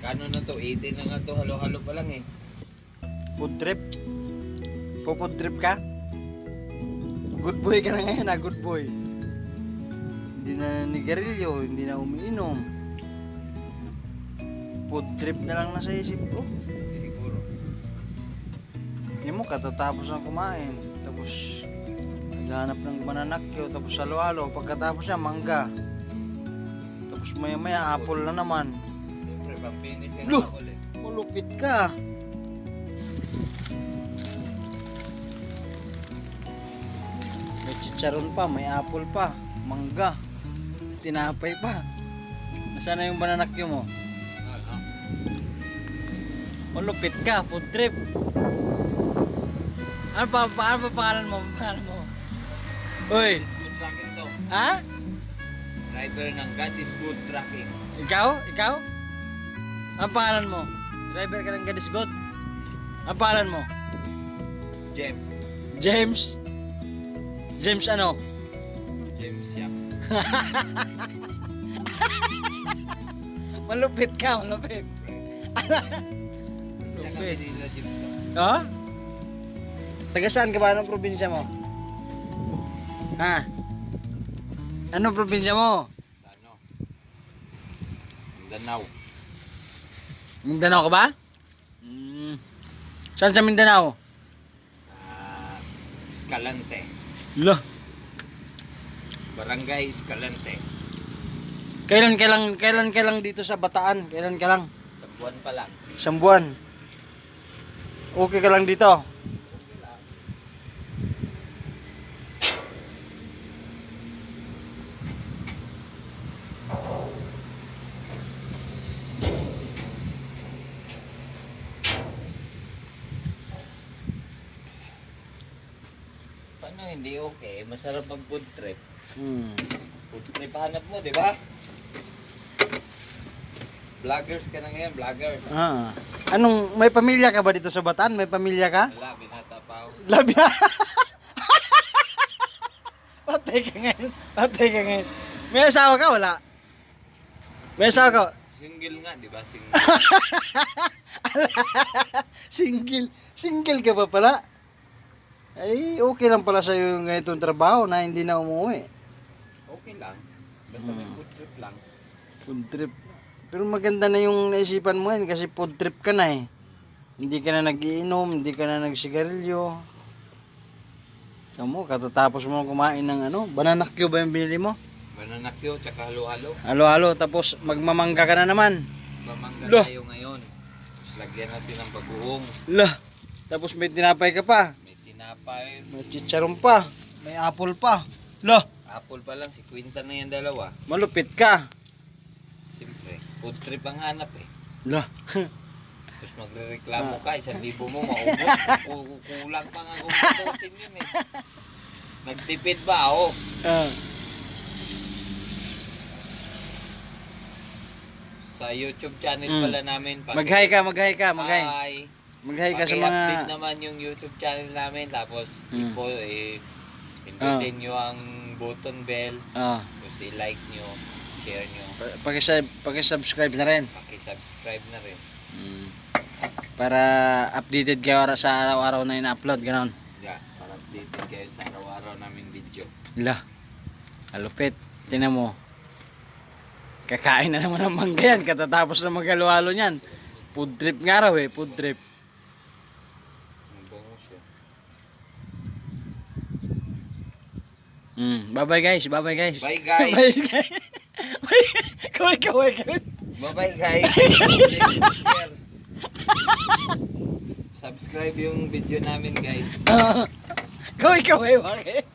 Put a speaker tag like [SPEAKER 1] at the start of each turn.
[SPEAKER 1] Kano na to? 80 na nga to. Halo-halo pa lang eh.
[SPEAKER 2] Food trip? Food trip ka? Good boy ka na ngayon good boy. Hindi na nigarilyo, hindi na umiinom. Food trip na lang nasa isip bro.
[SPEAKER 1] Siguro.
[SPEAKER 2] Hindi mo katatapos ng kumain. Tapos naghahanap ng mananakyo. Tapos halo-halo. Pagkatapos niya mangga. Tapos maya-maya apple na naman.
[SPEAKER 1] Siyempre, pampinis yan
[SPEAKER 2] Loh!
[SPEAKER 1] ako ulit.
[SPEAKER 2] Malupit ka. May chicharon pa, may apple pa, mangga, tinapay pa. Nasaan na yung bananakyo mo? Malupit ka, food trip. Ano pa pangalan mo? Uy,
[SPEAKER 1] Good tracking to.
[SPEAKER 2] ha?
[SPEAKER 1] Driver ng God is good tracking.
[SPEAKER 2] Ikaw? Ang pangalan mo? Driver ka ng Gadisgot? Ang pangalan mo?
[SPEAKER 1] James.
[SPEAKER 2] James? James ano?
[SPEAKER 1] James Yap.
[SPEAKER 2] Malupit ka, malupit.
[SPEAKER 1] Siya kami nila James Yap.
[SPEAKER 2] Ha? Taga saan ka ba? Anong probinsya mo? Ha? Anong probinsya mo?
[SPEAKER 1] Ano? Mindanao.
[SPEAKER 2] Mindanao ka ba? Saan sa Mindanao?
[SPEAKER 1] Escalante.
[SPEAKER 2] Lah.
[SPEAKER 1] Barangay Escalante.
[SPEAKER 2] Kailan dito sa Bataan? Kailan ka lang?
[SPEAKER 1] Sa buwan pa lang.
[SPEAKER 2] Isang buwan. Okay ka lang dito?
[SPEAKER 1] Okay lang. Paano hindi okay? Masarap mag food trip. Food trip hanap mo, di ba? Vloggers ka na ngayon, vlogger.
[SPEAKER 2] Ah. Anong, may pamilya ka ba dito sa Bataan? May pamilya ka?
[SPEAKER 1] Wala, binata pa ako.
[SPEAKER 2] Labi na. Patay ka ngayon. May asawa ka? Wala. May asawa ka?
[SPEAKER 1] Single nga, di ba? Single.
[SPEAKER 2] Single ka pa pala? Ay, okay lang pala sa'yo yung ganitong trabaho na hindi na umuwi.
[SPEAKER 1] Okay lang. Basta may food trip lang.
[SPEAKER 2] Food trip. Pero maganda na yung naisipan mo yan kasi food trip ka na eh. Hindi ka na nagiinom, hindi ka na nagsigarilyo. Kamu, katatapos mo kumain ng ano, bananakyo ba yung binili mo?
[SPEAKER 1] Bananakyo, tsaka halo-halo.
[SPEAKER 2] Halo-halo, tapos magmamangga ka na naman.
[SPEAKER 1] Mamangga
[SPEAKER 2] Lah.
[SPEAKER 1] tayo ngayon. Tapos lagyan natin ng bagoong.
[SPEAKER 2] Lah, tapos may tinapay ka pa.
[SPEAKER 1] May tinapay.
[SPEAKER 2] May chicharon pa. May apple pa. Lah,
[SPEAKER 1] Apple pa lang, si Quinta na yan dalawa.
[SPEAKER 2] malupit ka.
[SPEAKER 1] Siyempre, food trip ang hanap eh.
[SPEAKER 2] Lah,
[SPEAKER 1] Tapos magre-reklamo ka, 1,000 mo maubos. Kulang pa nga ubusin yun eh. Nagtipid ba ako? Sa YouTube channel pala namin.
[SPEAKER 2] Mag-hi ka.
[SPEAKER 1] Hi.
[SPEAKER 2] Mag-hi ka sa
[SPEAKER 1] Paki-update
[SPEAKER 2] mga...
[SPEAKER 1] naman yung YouTube channel namin. Tapos,
[SPEAKER 2] Mm.
[SPEAKER 1] tipo, pindutin nyo ang button bell.
[SPEAKER 2] Ah,
[SPEAKER 1] Tapos, i-like nyo, share nyo,
[SPEAKER 2] paki-subscribe na rin.
[SPEAKER 1] paki-subscribe na rin.
[SPEAKER 2] Para updated ka sa araw-araw na ina-upload, ganon.
[SPEAKER 1] Yeah, para updated kayo sa araw-araw namin video.
[SPEAKER 2] Lah, malupit. Tingnan mo. Kakain na naman ng mangga yan. Katatapos na maghalo-halo niyan. Food trip nga raw eh, food trip.
[SPEAKER 1] Ang bango siya.
[SPEAKER 2] Bye-bye guys, bye-bye guys.
[SPEAKER 1] Bye guys!
[SPEAKER 2] Bye guys. Kaway ka rin.
[SPEAKER 1] Bye-bye guys! Please share. Subscribe yung video namin guys.
[SPEAKER 2] Kaway, bakit?